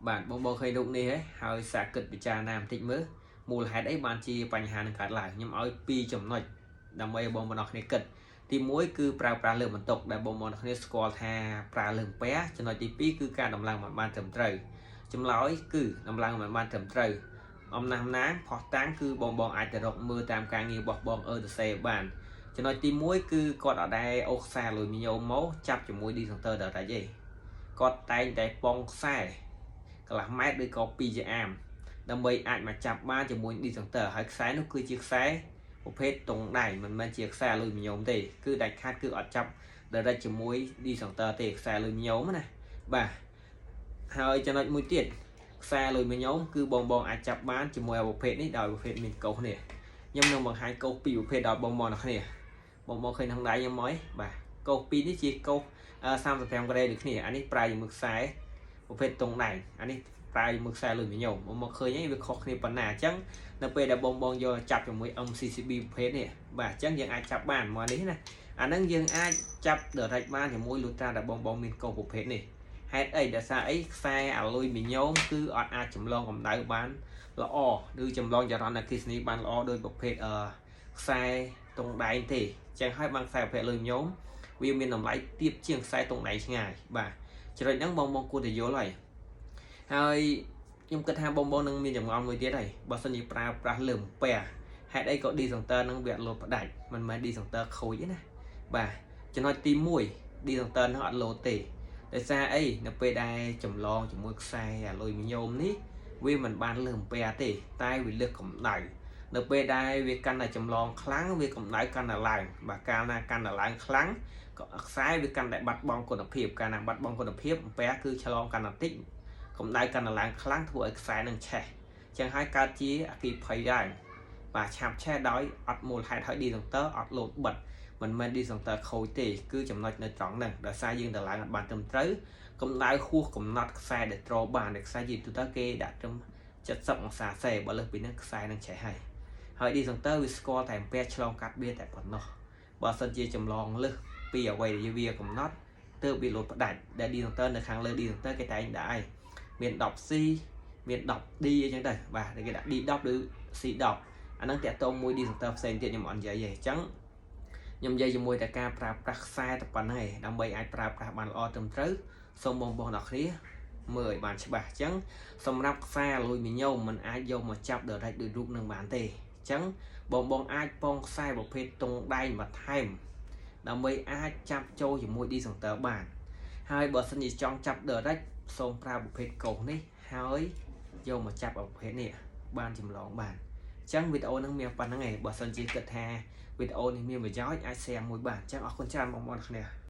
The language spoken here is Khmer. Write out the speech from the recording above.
បាទបងបងឃើញរូបនេះហ៎ហើយសាកគិតពិចារណាបន្តិចមើលមូលហេតុអីបានជាបញ្ហានឹងកើតឡើងខ្ញុំឲ្យពីរចំណុចដើម្បីឲ្យបងប្អូនអរគ្នាគិតទី1គឺប្រើប្រាស់លើបន្ទុកដែលបងប្អូនអរគ្នាស្គាល់ថាប្រើលើអំពែចំណុចទី2គឺការដំឡើងមិនបានត្រឹមត្រូវចម្លើយគឺដំឡើងមិនបានត្រឹមត្រូវអំណះអំណាងផុសតាំងគឺបងបងអាចទៅរកមើលតាមការងាររបស់បងអឺទៅសេបានចំណុចទី1គឺគាត់អត់ដែលអូសខ្សែអាលុយមីញ៉ូមមកចាប់ជាមួយ disjoncteur ដល់តែទេគាត់តែងតែប៉ងខ្សែកន្លះម៉ែត្រឬក៏2ជាអាមដើម្បីអាចមកចាប់បានជាមួយ disjoncteur ហើយខ្សែនោះគឺជាខ្សែប្រភេទតុងដែងមិនមែនជាខ្សែអាលុយមីញ៉ូមទេគឺដាច់ខាតគឺអត់ចាប់ direct ជាមួយ disjoncteur ទេខ្សែអាលុយមីញ៉ូមណាបាទហើយចំណុចមួយទៀតខ្សែអាលុយមីញ៉ូមគឺបងបងអាចចាប់បានជាមួយប្រភេទនេះដោយប្រភេទមានកោសនេះខ្ញុំនឹងបង្ហាញកោសពីរប្រភេទដល់បងបងទាំងគ្នាបងបងឃើញក្នុងដៃខ្ញុំមកឯងបាទកោសពីរនេះជាកោស35ក្រេដូចគ្នាអានេះប្រើជាមួយខ្សែប្រភេទតុងដែងអានេះប្រើជាមួយខ្សែអាលុយមីញ៉ូមបងមកឃើញឯងវាខុសគ្នាប៉ុណ្ណាអញ្ចឹងនៅពេលដែលបងបងយកចាប់ជាមួយ MCCB ប្រភេទនេះបាទអញ្ចឹងយើងអាចចាប់បានមកនេះណាអាហ្នឹងយើងអាចចាប់ direct បានជាមួយលុត្រាដែលបងបងមានកោសប្រភេទនេះហេតុអីដោយសារអីខ្សែអាលុយមីញ៉ូមគឺអត់អាចចម្លងកម្ដៅបានល្អឬចម្លងចរន្តអគ្គិសនីបានល្អដោយប្រភេទអឺខ្សែតុងដែងទេអញ្ចឹងហើយបានខ្សែប្រភេទអាលុយមីញ៉ូមវាមានតម្លៃទាបជាងខ្សែតុងដែងឆ្ងាយបាទចំណុចហ្នឹងបងបងគួរតែយល់ហើយហើយខ្ញុំគិតថាបងបងនឹងមានចម្ងល់មួយទៀតហើយបើសិនជាប្រើប្រាស់លើអំពែហេតុអីក៏ disjoncteur នឹងវាអត់លោតផ្ដាច់មិនមែន disjoncteur ខូចទេណាបាទចំណុចទី1 disjoncteur នឹងអត់លោតទេដោយសារអីនៅពេលដែលចម្លងជាមួយខ្សែអាលុយមីញ៉ូមនេះវាមិនបានលើអំពែទេតែវាលើសកម្ដៅនៅពេលដែលវាកាន់តែចម្លងខ្លាំងវាកម្ដៅកាន់តែឡើងបាទកាលណាកាន់តែឡើងខ្លាំងក៏ខ្សែវាកាន់តែបាត់បង់គុណភាពកាលណាបាត់បង់គុណភាពអំពែគឺឆ្លងកាន់តែតិចកម្ដៅកាន់តែឡើងខ្លាំងធ្វើឲ្យខ្សែនឹងឆេះចឹងហើយកើតជាអគ្គិភ័យឡើងបាទឆាប់ឆេះដោយអត់មូលហេតុហើយ disjoncteur អត់លោតបិទមិនមែន disjoncteur ខូចទេគឺចំណុចនៅត្រង់ហ្នឹងដោយសារយើងតម្លើងអត់បានត្រឹមត្រូវកម្ដៅហួសកំណត់ខ្សែដែលទ្របានខ្សែជាទូទៅគេដាក់ត្រឹម70អង្សាសេបើលើសពីហ្នឹងខ្សែនឹងឆេះហើយហើយ disjoncteur វាស្គាល់តែអំពែឆ្លងកាត់វាតែប៉ុណ្ណោះបើសិនជាចម្លងលើសពីអ្វីដែលវាកំណត់ទើបវាលោតផ្ដាច់ដែល disjoncteur នៅខាងលើ disjoncteur គេតែងដាក់ឲ្យមាន 10C មាន 10D អញ្ចឹងទៅបាទគេដាក់ D10 ឬ C10 អាហ្នឹងតាក់ទងមួយ disjoncteur ផ្សេងទៀតខ្ញុំអត់និយាយទេអញ្ចឹងខ្ញុំនិយាយជាមួយតែការប្រើប្រាស់ខ្សែតែប៉ុណ្្នឹងឯងដើម្បីអាចប្រើប្រាស់បានល្អត្រឹមត្រូវសូមបងប្អូនអរគ្នាមើលឲ្យបានច្បាស់អញ្ចឹងសម្រាប់ខ្សែអាលុយមីញ៉ូមมันអាចយកមកចាប់ direct ដោយរូបនឹងបានទេអញ្ចឹងបងបងអាចប៉ងខ្សែប្រភេទតុងដែងបន្ថែមដើម្បីអាចចាប់ចូលជាមួយ disjoncteur បានហើយបើសិនជាចង់ចាប់ direct សូមប្រើប្រភេទកោសនេះហើយយកមកចាប់ប្រភេទនេះបានចម្លងបានអញ្ចឹងវីដេអូហ្នឹងមានប៉ុណ្្នឹងឯងបើសិនជាគិតថាវីដេអូនេះមានប្រយោជន៍អាច share មួយបានអញ្ចឹងអរគុណច្រើនបងប្អូនគ្នា។